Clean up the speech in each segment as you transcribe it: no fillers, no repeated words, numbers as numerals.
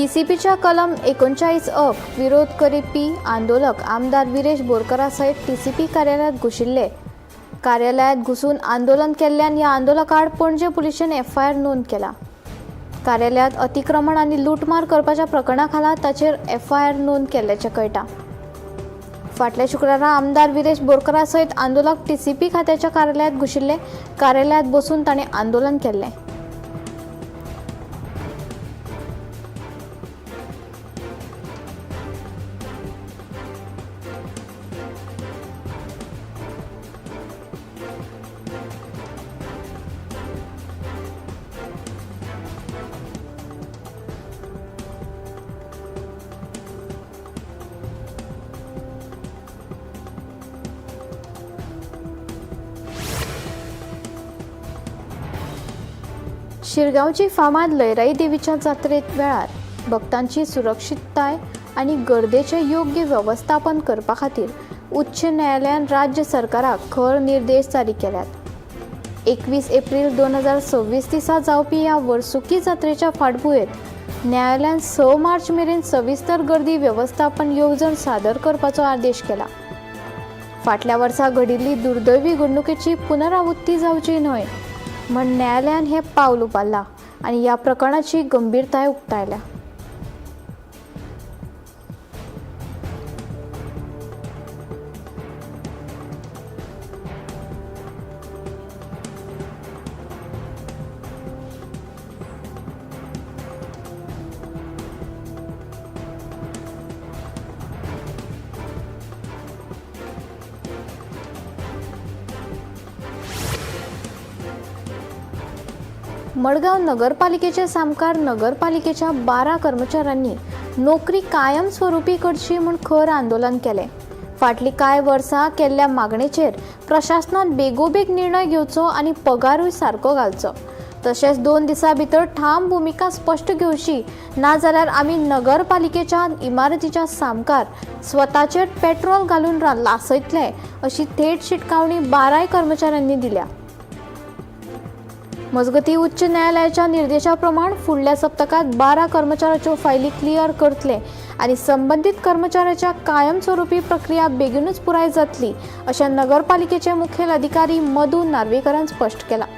टीसीपीच्या कलम 39 अक विरोध करपी आंदोलक आमदार विरेश बोरकरा सयत टीसीपी कार्यालयात घुशिल्ले. कार्यालयात घुसून आंदोलन केल्ल्यान ह्या आंदोलकाआड पणजे पुलिशेन एफआयआर नोंद केला. कार्यालयात अतिक्रमण आनी लुटमार करपाच्या प्रकरणा खाला ताचेर एफआयआर नोंद केल्ल्याचें कळटा. फाटल्या शुक्रारा आमदार विरेश बोरकरा सयत आंदोलक टीसीपी खात्याच्या कार्यालयात घुशिल्ले. कार्यालयात बसून ताणें आंदोलन केल्लें. शिरगांवची फामाद लयराई देवीच्या जात्रेत वेळार भक्तांची सुरक्षितताय आनी गर्देचें योग्य वेवस्थापन करपा खातीर उच्च न्यायालयान राज्य सरकाराक खर निर्देश जारी केल्यात. 21 एप्रील 2026 दिसा जावपी ह्या वर्सुकी जात्रेच्या फाटभुंयेर न्यायालयान 6 मार्च मेरेन सविस्तर गर्दी वेवस्थापन येवजण सादर करपाचो आदेश केला. फाटल्या वर्सा घडिल्ली दुर्दैवी घडणुकेची पुनरावृत्ती जावची न्हय म्हण न्यायालयान हें पावल उबारलां आनी ह्या प्रकरणाची गंभीरताय उक्तायल्या. मडगांव नगरपालिकेचे सामकार नगरपालिकेच्या 12 कर्मचाऱ्यांनी नोकरी कायमस्वरूपी करची म्हूण खर आंदोलन केलें. फाटलीं कांय वर्सां केल्ल्या मागणेचेर प्रशासनान बेगोबेग निर्णय घेवचो आनी पगारूय सारको घालचो. तशेंच 2 दिसां भितर ठाम भुमिका स्पश्ट घेवची, नाजाल्यार आमी नगरपालिकेच्या इमारतीच्या सामकार स्वताचेर पेट्रोल घालून लासयतले अशी थेट शिटकावणी 12 कर्मचाऱ्यांनी दिल्या. मजगती उच्च न्यायालयाच्या निर्देशा प्रमाण फुडल्या सप्तकात 12 कर्मचाऱ्यांच्यो फायली क्लियर करतले आनी संबंदीत कर्मचाऱ्यांच्या कायमस्वरूपी प्रक्रिया बेगीनूच पुराय जातली अशें नगरपालिकेचे मुखेल अधिकारी मधू नार्वेकरान स्पश्ट केलां.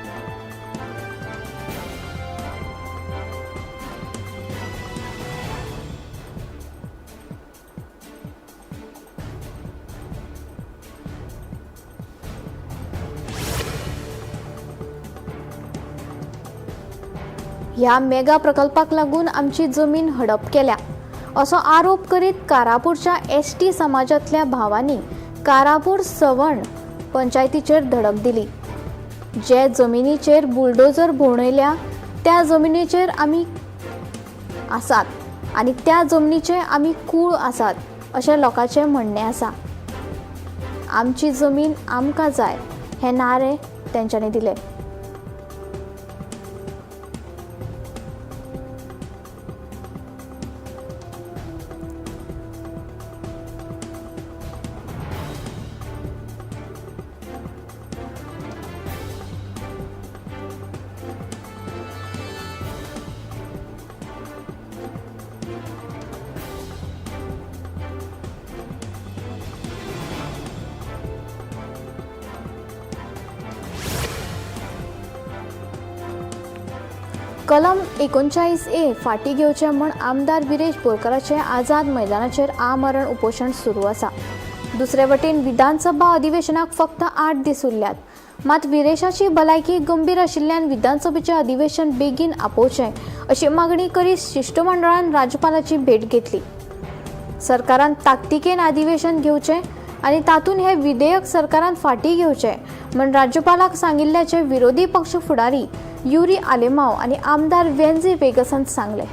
ह्या मेगा प्रकल्पाक लागून आमची जमीन हडप केल्या असो आरोप करीत कारापूरच्या एसटी समाजांतल्या भावांनी कारापूर सवर्ण पंचायतीचेर धडक दिली. जे जमिनीचेर बुलडोजर भोंवयल्या त्या जमिनीचेर आमी आसात आनी त्या जमनीचे आमी कूळ आसात अशें लोकांचें म्हणणें आसा. आमची जमीन आमकां जाय हे नारे तेंच्यांनी दिले. कलम 39 ए फाटी घेवचें म्हूण आमदार विरेश बोरकाराचें आझाद मैदानाचेर आमरण उपोशण सुरू आसा. दुसरे वटेन विधानसभा अधिवेशनाक फक्त 8 दीस उरल्यात. मात विरेशाची भलायकी गंभीर आशिल्ल्यान विधानसभेचें अधिवेशन बेगीन आपोवचें अशी मागणी करीत शिश्टमंडळान राज्यपालाची भेट घेतली. सरकारान ताकतिकेन अधिवेशन घेवचें आनी तातूंत हें विधेयक सरकारान फाटीं घेवचें म्हूण राज्यपालाक सांगिल्ल्याचें विरोधी पक्ष फुडारी युरी आलेमाव आनी आमदार वेन्झी वेगसान सांगलें.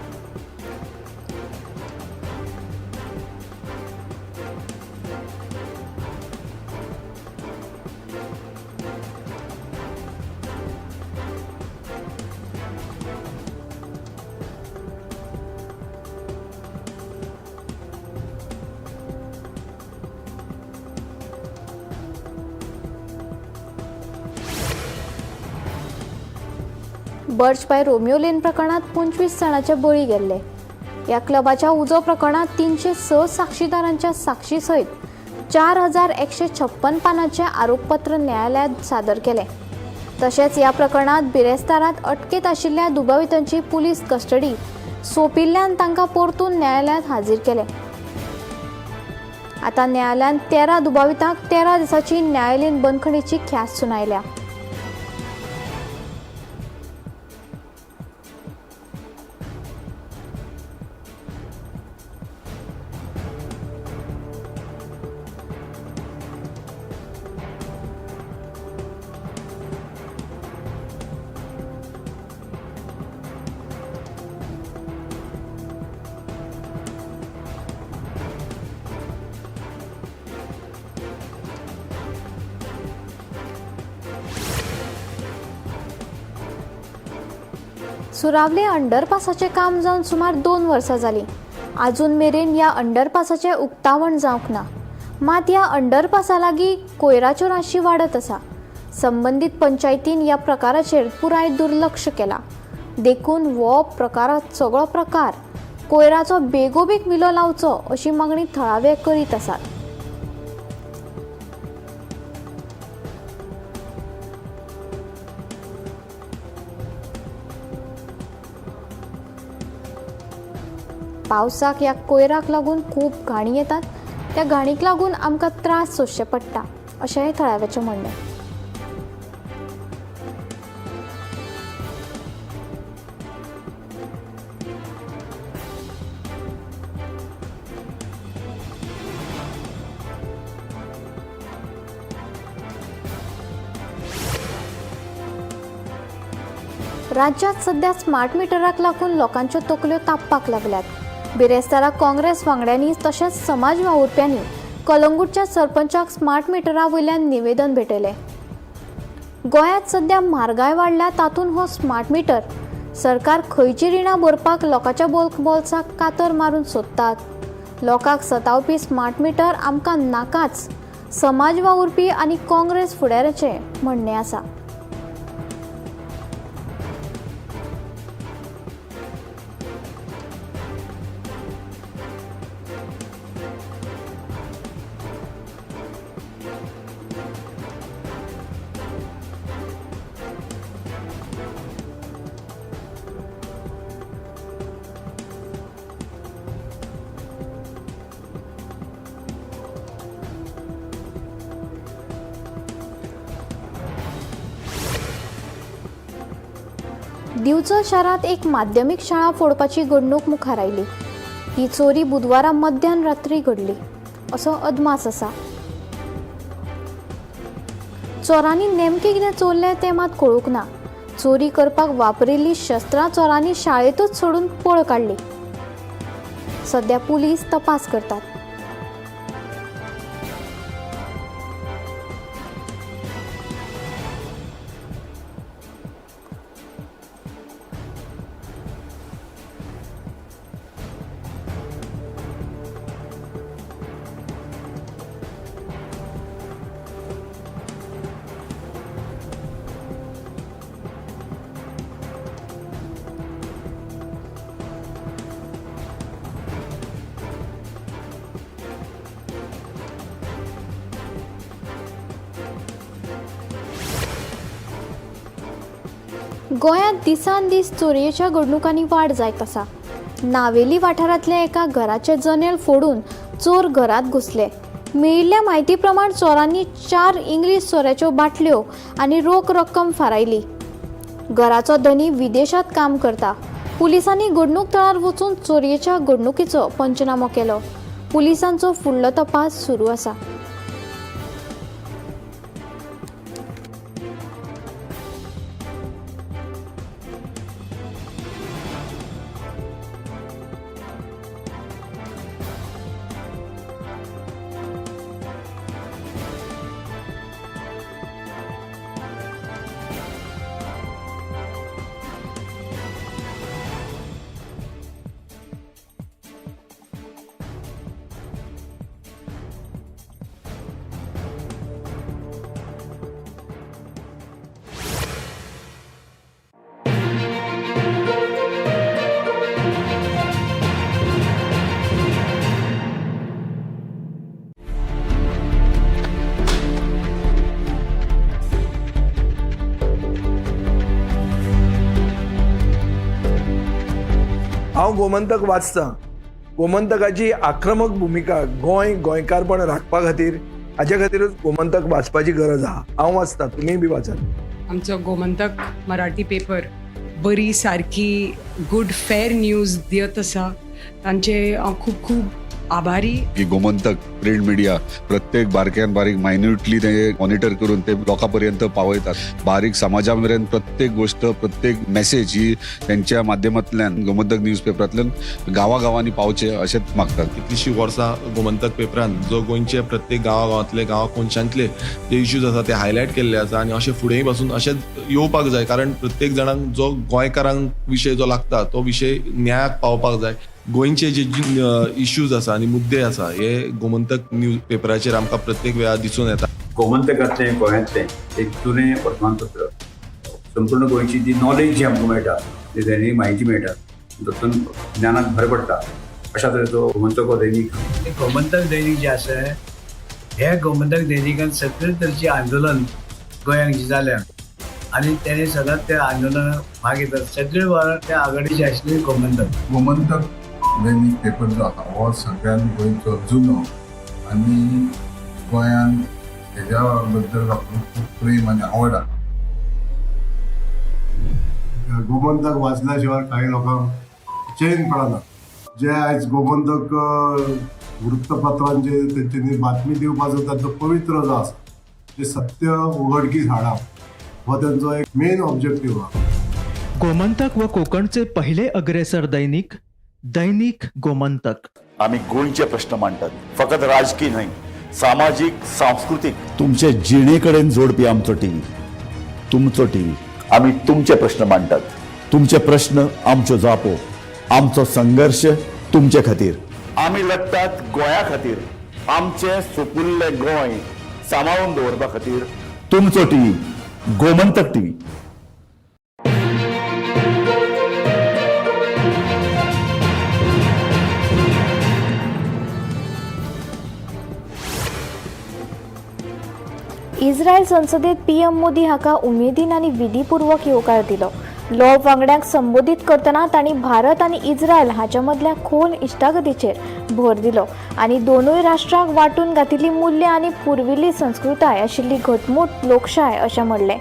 बर्च बाय रोमियो लेन प्रकरणात 25 जाणांचे बळी गेल्ले. ह्या क्लबाच्या उजो प्रकरणांत 306 साक्षीदारांच्या साक्षी सयत 4156 पानांचें आरोपपत्र न्यायालयांत सादर केलें. तशेंच ह्या प्रकरणांत बिरेस्तारांत अटकेंत आशिल्ल्या दुबावितांची पुलीस कस्टडी सोंपिल्ल्यान तांकां परतून न्यायालयांत हाजीर केले. आतां न्यायालयान 13 दुबावितांक 13 दिसांची न्यायालयीन बंदखणीची ख्यास्त सुनायल्या. सुरावले अंडरपासाचें काम जावन सुमार 2 वर्सां जालीं. आजून मेरेन ह्या अंडरपासाचें उक्तावण जावंक ना. मात ह्या अंडरपासा लागीं कोयराच्यो राशी वाडत आसा. संबंदीत पंचायतीन ह्या प्रकाराचेर पुराय दुर्लक्ष केलां. देखून हो प्रकार सगळो प्रकार कोयराचो बेगोबेग विलो लावचो अशी मागणी थळावे करीत आसात. पावसाक ह्या कोयराक लागून खूब घाणी येतात. त्या घाणीक लागून आमकां त्रास सोंसचे पडटा अशेंय थळाव्याचें म्हणणें. राज्यांत सध्या स्मार्ट मिटराक लागून लोकांच्यो तकल्यो तापपाक लागल्यात. बिरेस्तारा काँग्रेस वांगड्यांनी तशेंच समाज वावुरप्यांनी कलंगूटच्या सरपंचाक स्मार्ट मिटरा वयल्यान निवेदन भेटयलें. गोंयांत सध्या म्हारगाय वाडल्या तातूंत हो स्मार्ट मिटर सरकार खंयची रिणां भरपाक लोकांच्या बोल्साक कातर मारून सोदतात. लोकांक सतावपी स्मार्ट मिटर आमकां नाकाच, समाज वावुरपी आनी काँग्रेस फुडाऱ्याचें म्हणणें आसा. दिवचल शारांत एक माध्यमीक शाळा फोडपाची घडणूक मुखार आयली. ही चोरी बुधवारा मध्यान रात्री घडली असो अदमास आसा. चोरांनी नेमकें कितें चोरलें तें मात कळूंक ना. चोरी करपाक वापरिल्ली शस्त्रां चोरांनी शाळेंतूच सोडून पळ काडली. सध्या पुलीस तपास करतात. गोंयांत दिसान दीस चोरयेच्या घडणुकांनी वाड जायत आसा. नावेली वाठारांतल्या एका घराचें जनेल फोडून चोर घरांत घुसले. मेळिल्ल्या म्हायती प्रमाण चोरांनी 4 इंग्लीश सोऱ्याच्यो बाटल्यो आनी रोख रक्कम फारायली. घराचो धनी विदेशांत काम करता. पुलिसांनी घडणूक थळार वचून चोरयेच्या घडणुकीचो पंचनामो केलो. पुलिसांचो फुडलो तपास सुरू आसा. हांव गोमंतक वाचतां. गोमंतकाची आक्रमक भुमिका गोंय गोंयकारपण राखपा खातीर, हाजे खातीरूच गोमंतक वाचपाची गरज आहा. हांव वाचतां, तुमीय बी वाचात. आमचो गोमंतक मराठी पेपर बरी सारकी गुड फेर न्यूज दियत आसा, तांचे हांव खूब खूब आभारी. की गोमंतक प्रिंट मिडिया प्रत्येक बारक्यान बारीक मायन्युटली ते मॉनिटर करून ते लोकां पर्यंत पावयतात. बारीक समाजा मेरेन प्रत्येक गोष्ट, प्रत्येक मेसेज ही त्यांच्या माध्यमांतल्यान गोमंतक न्यूज पेपरांतल्यान गांवागांवांनी पावचे अशेंच मागतात. कितलीशीं वर्सां गोमंतक पेपरान जो गोंयचे प्रत्येक गांवागांवांतले, गांवा कोनशांतले जे इश्यूज आसा ते हायलायट केल्ले आसा आनी अशें फुडेंय पासून अशेंच येवपाक जाय, कारण प्रत्येक जाणांक जो गोंयकारांक विशय जो लागता तो विशय न्यायाक पावपाक जाय. गोंयचे जे इश्यूज आसा आनी मुद्दे आसा हे गोमंतक न्यूज पेपराचेर आमकां प्रत्येक वेळार दिसून येता. गोमंतकांतलें गोंयांतलें एक जुनें वर्तमानपत्र, संपूर्ण गोंयची जी नॉलेज जी आमकां मेळटा, जी दैनीक म्हायती मेळटा, तातूंत ज्ञानाक भर पडटा. अशा तरेचो गोमंतक हो दैनीक. गोमंतक दैनीक जें आसा, हे गोमंतक दैनिकान सगळे तरेचें आंदोलन गोंयांत जें जाल्या आनी तेणे सदांच त्या आंदोलनाक भाग घेतात. सगळे वेळार त्या आघाडीचे आशिल्ले गोमंतक. गोमंतक दैनीक पेपर जो आसा हो सगळ्यान गोंयचो जुनो आनी गोंयान हेज्या बद्दल लोकांक खूब प्रेम आनी आवड आसा. गोमंतक वाचल्या शिवाय काही लोकांक चैन पडना. जे आयज गोमंतक वृत्तपत्रान जे तेंच्यांनी बातमी दिवपाचो तांचो पवित्र जो आसा, जे सत्य उघडकीस हाडप हो तेंचो एक मेन ऑब्जेक्टीव आहा. गोमंतक व कोकणचे पहिले अग्रेसर दैनिक, दैनिक गोमंतक. आमी गोंयचे प्रश्न मांडटात, फकत राजकीय न्हय, सामाजीक, सांस्कृतीक, तुमचे जिणे कडेन जोडपी आमचो टीव्ही, तुमचो टीव्ही. आमी तुमचे प्रश्न मांडटात, तुमचे प्रश्न आमच्यो जापो, आमचो संघर्श तुमचे खातीर. आमी लडटात गोंया खातीर, आमचें सुपुल्लें गोंय सांबाळून दवरपा खातीर. तुमचो टीव्ही, गोमंतक टीव्ही. इस्रायल संसदेत पीएम मोदी हाका उमेदीन आनी विधीपूर्वक येवकार दिलो. लोब वांगड्यांक संबोधीत करतना तांणी भारत आनी इस्रायल हाच्या मदल्या खोल इश्टागतीचेर भर दिलो आनी दोनूय राष्ट्रांक वांटून घातिल्ली मुल्यां आनी पुर्विल्ली संस्कृताय आशिल्ली घटमूट लोकशाय अशें म्हणलें.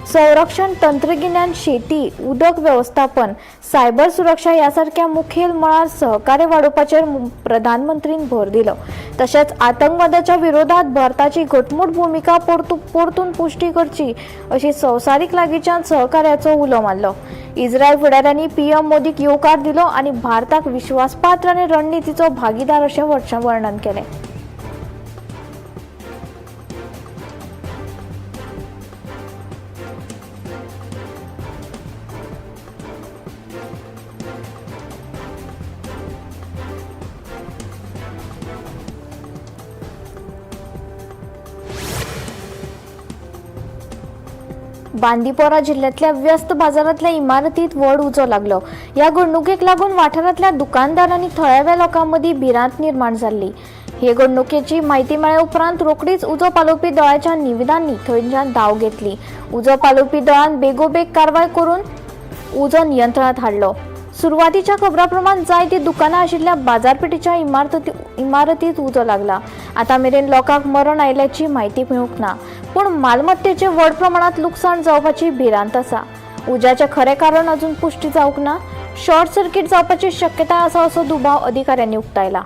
संरक्षण तंत्रगिन्यान, शेती, उदक वेवस्थापन, सायबर सुरक्षा ह्या सारक्या मुखेल मळार सहकार्य वाडोवपाचेर प्रधानमंत्रीन भर दिलो. तशेंच आतंकवादाच्या विरोधात भारताची घटमूट भुमिका परतून पुश्टी करची अशी संवसारीक लागींच्यान सहकार्याचो उलो मारलो. इस्रायल फुडाऱ्यांनी पीएम मोदीक येवकार दिलो आनी भारताक विश्वासपात्र आनी रणनितीचो भागीदार अशें वर्णन केलें. बांदीपोरा जिल्ह्यांतल्या व्यस्त बाजारांतल्या इमारतीत व्हड उजो लागलो. ह्या घडणुकेक लागून वाठारांतल्या दुकानदार आनी थळाव्या लोकां मदीं भिरांत निर्माण जाल्ली. हे घडणुकेची म्हायती मेळ्ळे उपरांत रोखडीच उजो पालोवपी दळाच्या निविदांनी थंयच्यान धांव घेतली. उजो पालोवपी दळान बेगोबेग कारवाय करून उजो नियंत्रणांत हाडलो. सुरवातीच्या खबरां प्रमाण जायतीं दुकानां आशिल्ल्या बाजारपेठेच्या इमारतीत उजो लागला. आतां मेरेन लोकांक मरण आयिल्ल्याची म्हायती मेळूंक ना, पूण मालमत्तेचें व्हड प्रमाणांत लुकसाण जावपाची भिरांत आसा. उज्याचें खरें कारण अजून पुश्टी जावंक ना. शॉर्ट सर्किट जावपाची शक्यताय आसा असो दुबाव अधिकाऱ्यांनी उक्तायला.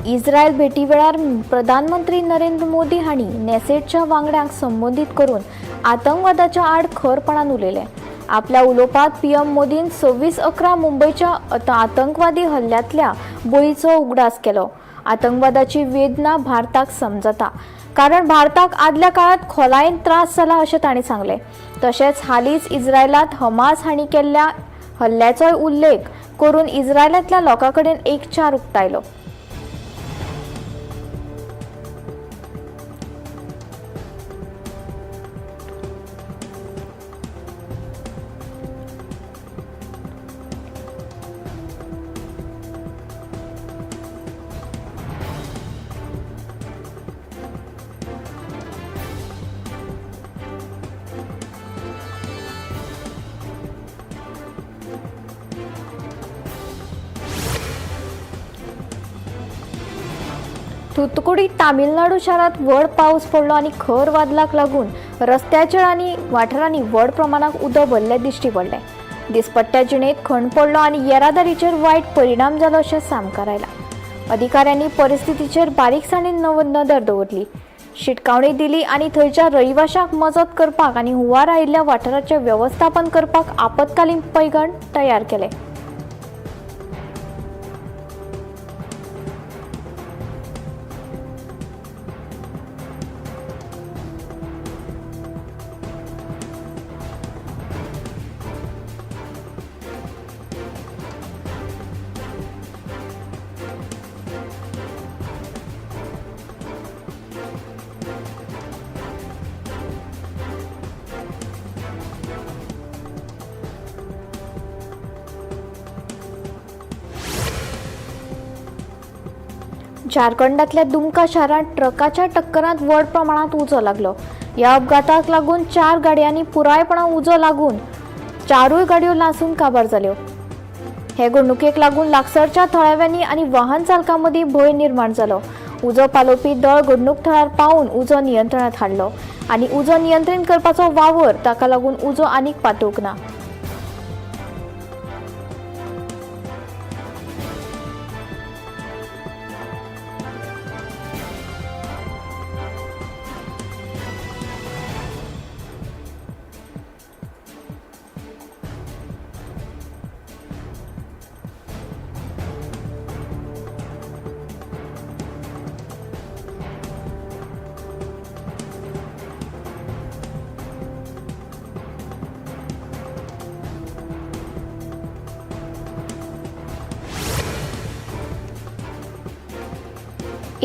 इस्रायल भेटी वेळार प्रधानमंत्री नरेंद्र मोदी हांणी नेसेटच्या वांगड्यांक संबोधीत करून आतंकवादाच्या आड खरपणान उलयलें. आपल्या उलोवपांत पीएम मोदीन 26/11 मुंबयच्या आतंकवादी हल्ल्यांतल्या बळीचो उगडास केलो. आतंकवादाची वेदना भारताक समजता, कारण भारताक आदल्या काळांत खोलायेन त्रास जाला अशें तांणी सांगलें. तशेंच हालींच इस्रायलांत हमास हांणी केल्ल्या हल्ल्याचोय उल्लेख करून इस्रायलांतल्या लोकां कडेन एकचार उक्तायलो. थुतकुडी तामिळनाडू शारांत व्हड पावस पडलो आनी खर वादलाक लागून रस्त्याचेर आनी वाठारांनी व्हड प्रमाणात उदक भरलें दिश्टी पडलें. दिसपट्ट्या जिणेंत खण पडलो आनी येरादारीचेर वायट परिणाम जालो अशें सामकार आयलां. अधिकाऱ्यांनी परिस्थितीचेर बारीकसाणेन नदर दवरली, शिटकावणी दिली आनी थंयच्या रहिवाशांक मजत करपाक आनी हुंवार आयिल्ल्या वाठाराचें वेवस्थापन करपाक आपत्कालीन पैगण तयार केले. झारखंडातल्या दुमका शारांत ट्रकाच्या टक्करांत व्हड प्रमाणांत उजो लागलो. ह्या अपघाताक लागून 4 गाडयांनी पुरायपणान उजो लागून 4 गाडयो लासून काबार जाल्यो. हे घडणुकेक लागून लागसरच्या थळाव्यांनी आनी वाहन चालकां मदीं भंय निर्माण जालो. उजो पालोवपी दळ घडणूक थळार पावून उजो नियंत्रणांत हाडलो आनी उजो नियंत्रीत करपाचो वावर ताका लागून उजो आनीक पातळूंक ना.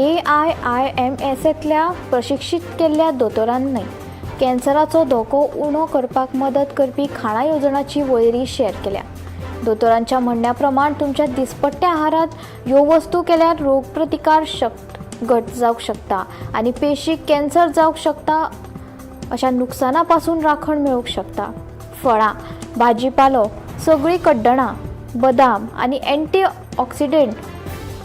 AIIMSतल्या प्रशिक्षीत केल्ल्या दोतोरांनी कॅन्सराचो धोको उणो करपाक मदत करपी खाणा येवजणाची वळेरी शेअर केल्या. दोतोरांच्या म्हणण्या प्रमाण तुमच्या दिसपट्ट्या आहारात ह्यो वस्तू केल्यार रोगप्रतिकार शक्त घट जावंक शकता आनी पेशी कॅन्सर जावंक शकता अशा नुकसाना पासून राखण मेळूंक शकता. फळां, भाजीपालो, सगळीं कड्डणां, बदाम आनी अँटीऑक्सिडेंट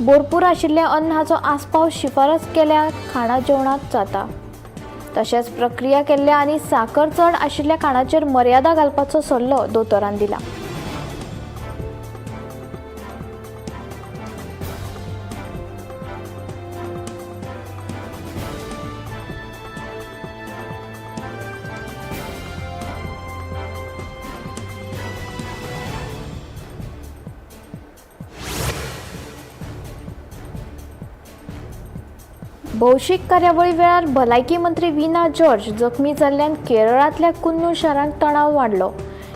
भरपूर आशिल्ल्या अन्न हाचो आस्पाव शिफारस केल्या खाणा जेवणांत जाता. तशेंच प्रक्रिया केल्ल्या आनी साकर चड आशिल्ल्या खाणाचेर मर्यादा घालपाचो सल्लो दोतोरान दिला. भौशीक कार्यावळी वेळार भलायकी मंत्री वीना जॉर्ज जखमी जाल्ल्यान केरळांतल्या कुन्नूर शारांत तणाव वाडलो.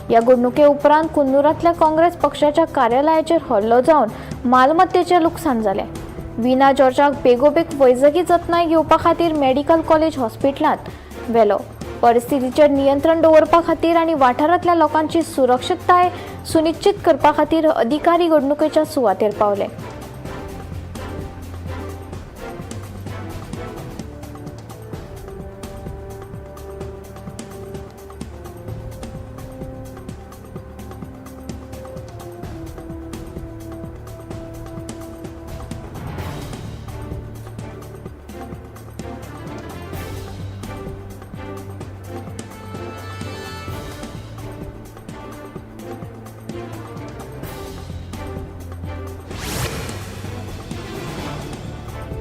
ह्या घडणुके उपरांत कुन्नूरांतल्या काँग्रेस पक्षाच्या कार्यालयाचेर हल्लो जावन मालमत्तेचें लुकसाण जालें. वीना जॉर्जाक बेगोबेग वैजकी जतनाय घेवपा खातीर मेडिकल कॉलेज हॉस्पिटलांत व्हेलो. परिस्थितीचेर नियंत्रण दवरपा खातीर आनी वाठारांतल्या लोकांची सुरक्षितताय सुनिश्चित करपा खातीर अधिकारी घडणुकेच्या सुवातेर पावले.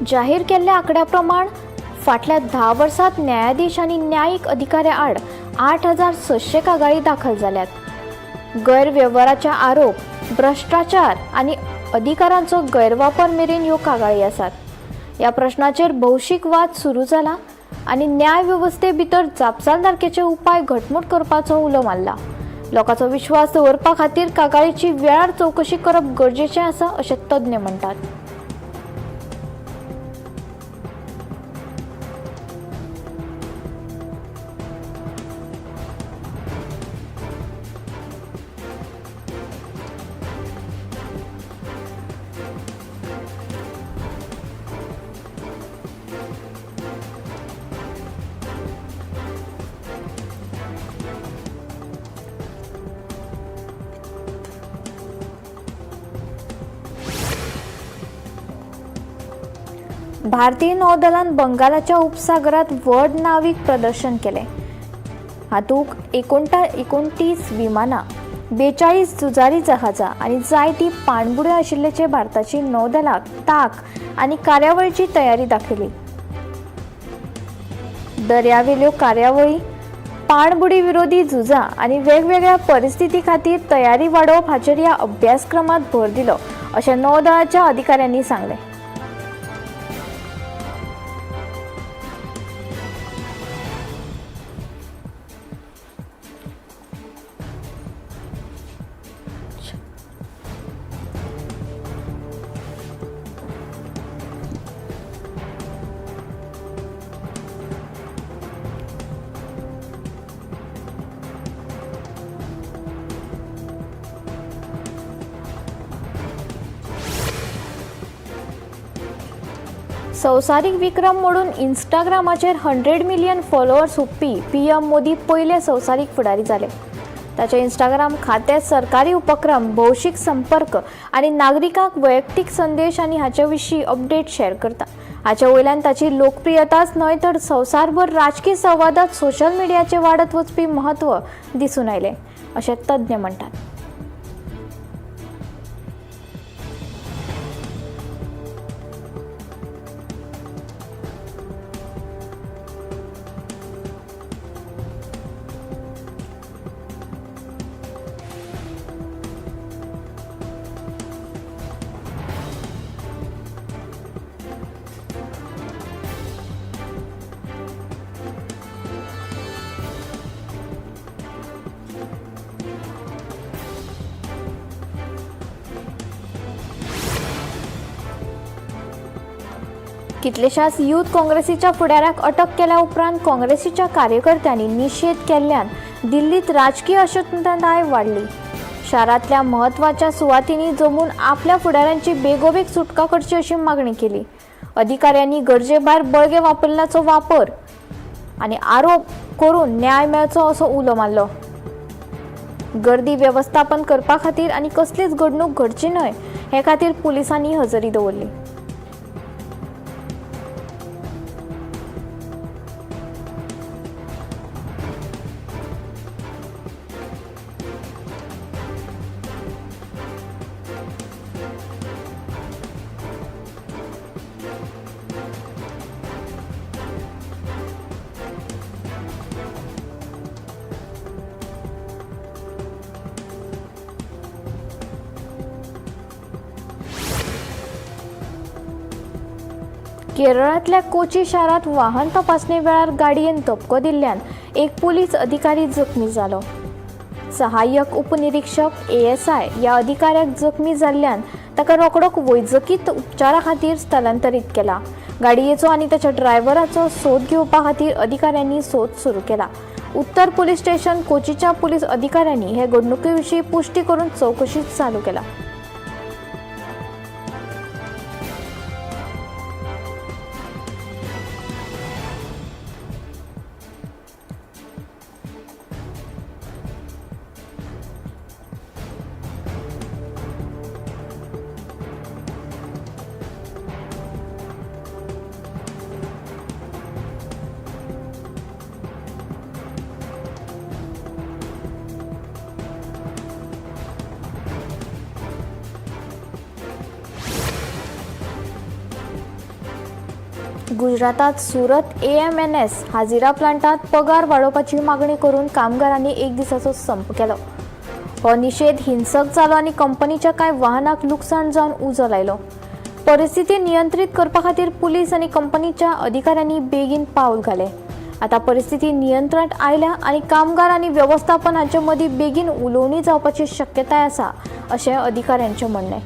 जाहीर केल्ल्या आंकड्या प्रमाण फाटल्या 10 वर्सांत न्यायाधीश आनी न्यायीक अधिकाऱ्या आड 8600 कागाळी दाखल जाल्यात. गैरवेव्हाराचे आरोप, भ्रश्टाचार आनी अधिकारांचो गैरवापर मेरेन ह्यो कागाळी आसात. ह्या प्रश्नाचेर भौशीक वाद सुरू जाला आनी न्याय वेवस्थे भितर जापसालदारकेचे उपाय घटमूट करपाचो उलो मारला. लोकांचो विश्वास दवरपा खातीर कागाळीची वेळार चवकशी करप गरजेचें आसा अशें तज्ञ म्हणटात. भारतीय नौदलान बंगालाच्या उपसागरात व्हड नावीक प्रदर्शन केलें. हातूंत 29 विमानां, 42 झुजारी जहाजां आनी जायतीं पाणबुड्यो आशिल्ल्याचें भारताची नौदलाक तांक आनी कार्यावळीची तयारी दाखयली. दर्यावेल्यो कार्यावळी, पाणबुडी विरोधी झुजां आनी वेगवेगळ्या परिस्थिती खातीर तयारी वाडोवप हाचेर ह्या अभ्यासक्रमात भर दिलो अशें नौदळाच्या अधिकाऱ्यांनी सांगलें. संवसारीक विक्रम मोडून इन्स्टाग्रामाचेर 100 मिलियन फॉलोअर्स हुपपी पीएम मोदी पयले संवसारीक फुडारी जाले. ताचे इन्स्टाग्राम खातें सरकारी उपक्रम, भौशीक संपर्क आनी नागरिकांक वैयक्तीक संदेश आनी हाचे विशीं अपडेट शेअर करता. हाचे वयल्यान ताची लोकप्रियताच न्हय तर संवसारभर राजकी संवादात सोशल मिडियाचें वाडत वचपी म्हत्व दिसून आयलें अशें तज्ञ म्हणटात. कितलेशाच यूथ काँग्रेसीच्या फुडाऱ्याक अटक केल्या उपरांत काँग्रेसीच्या कार्यकर्त्यांनी निशेध केल्ल्यान दिल्लीत राजकीय अशांतताय वाडली. शारांतल्या म्हत्वाच्या सुवातींनी जमून आपल्या फुडाऱ्यांची बेगोबेग सुटका करची अशी मागणी केली. अधिकाऱ्यांनी गरजेभायर बळगें वापरिल्ल्याचो वापर आनी आरोप करून न्याय मेळचो असो उलो मारलो. गर्दी वेवस्थापन करपा खातीर आनी कसलीच घडणूक घडची न्हय हे खातीर पुलिसांनी हजेरी दवरली. केरळांतल्या कोची शारांत वाहन तपासणे वेळार गाडयेन धपको दिल्ल्यान एक पुलीस अधिकारी जखमी जालो. सहाय्यक उपनिरीक्षक एएसआय ह्या अधिकाऱ्याक जखमी जाल्ल्यान ताका रोखडोच वैजकी उपचारा खातीर स्थलांतरीत केला. गाडयेचो आनी ताच्या ड्रायव्हराचो सोद घेवपा खातीर अधिकाऱ्यांनी सोद सुरू केला. उत्तर पुलीस स्टेशन कोचीच्या पुलीस अधिकाऱ्यांनी हे घडणुके विशीं पुष्टी करून चवकशी चालू केला. गुजरातात सुरत एएमएनएस हाजिरा प्लांटात पगार वाडोवपाची मागणी करून कामगारांनी एक दिसाचो संप केलो. हो निशेध हिंसक जालो आनी कंपनीच्या कांय वाहनाक लुकसाण जावन उजो लायलो. परिस्थिती नियंत्रीत करपा खातीर पुलीस आनी कंपनीच्या अधिकाऱ्यांनी बेगीन पावल घालें. आतां परिस्थिती नियंत्रणांत आयल्या आनी कामगार आनी वेवस्थापन हांचे मदीं बेगीन उलोवणी जावपाची शक्यताय आसा अशें अधिकाऱ्यांचें म्हणणें.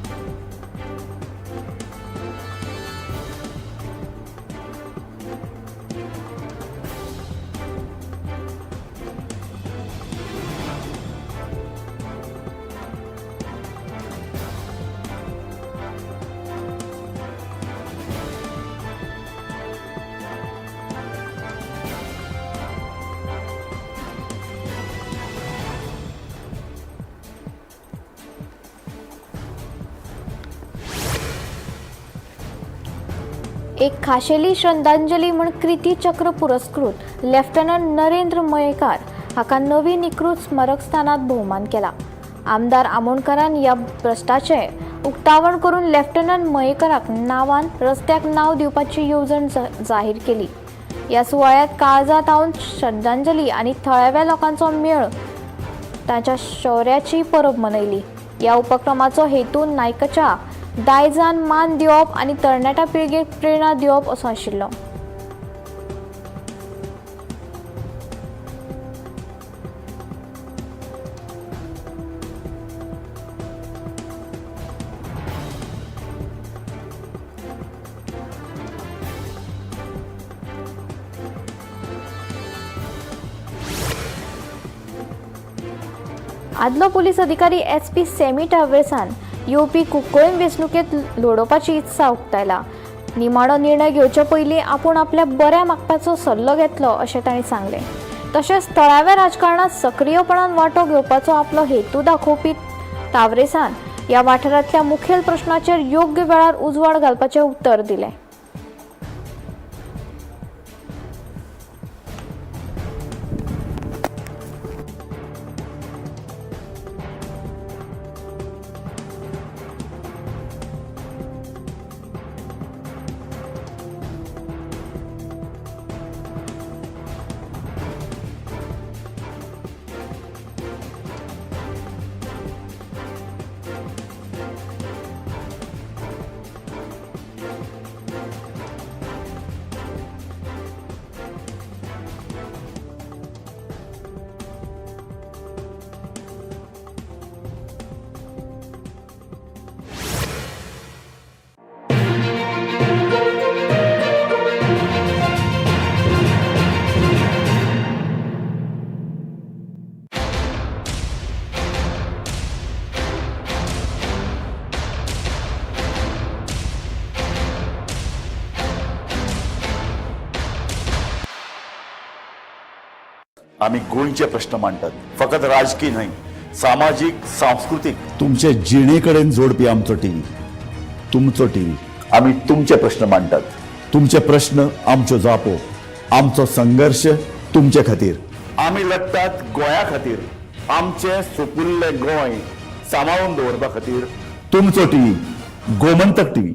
एक खाशेली श्रद्धांजली म्हूण कृती चक्र पुरस्कृत लेफ्टनंट नरेंद्र मयेकार हाका नवी निकृत स्मारक स्थानात भोवमान केला. आमदार आमोणकारान ह्या भ्रश्टाचें उक्तावण करून लेफ्टनंट मयेकराक नांवान रस्त्याक नांव दिवपाची येवजण जाहीर केली. ह्या सुवाळ्यांत काळजांत श्रद्धांजली आनी थळाव्या लोकांचो मेळ ताच्या शौर्याची परब मनयली. ह्या उपक्रमाचो हेतू नायकाच्या दायजान मान दिवप आनी तरणाट्या पिळगेक प्रेरणा दिवप असो आशिल्लो. आदलो पुलीस अधिकारी SP semi टावेसान येवपी कुंकळ्ळी वेंचणुकेंत लडोवपाची इत्सा उक्तायला. निमाणो निर्णय घेवचे पयलीं आपूण आपल्या बऱ्या मागपाचो सल्लो घेतलो अशें तांणी सांगलें. तशेंच थळाव्या राजकारणांत सक्रीयपणान वांटो घेवपाचो आपलो हेतू दाखोवपी तावरेसान ह्या वाठारांतल्या मुखेल प्रश्नाचेर योग्य वेळार उजवाड घालपाचें उतर दिलें. आमी गोंयचे प्रश्न मांडटात, फकत राजकी न्हय, सामाजीक, सांस्कृतीक. तुमचे जिणे कडेन जोडपी आमचो टीव्ही, तुमचो टीव्ही. आमी तुमचे प्रश्न मांडटात, तुमचे प्रश्न आमच्यो जापो, आमचो संघर्श तुमचे खातीर. आमी लडटात गोंया खातीर, आमचें सुपुल्लें गोंय सांबाळून दवरपा खातीर. तुमचो टीव्ही, गोमंतक टीव्ही.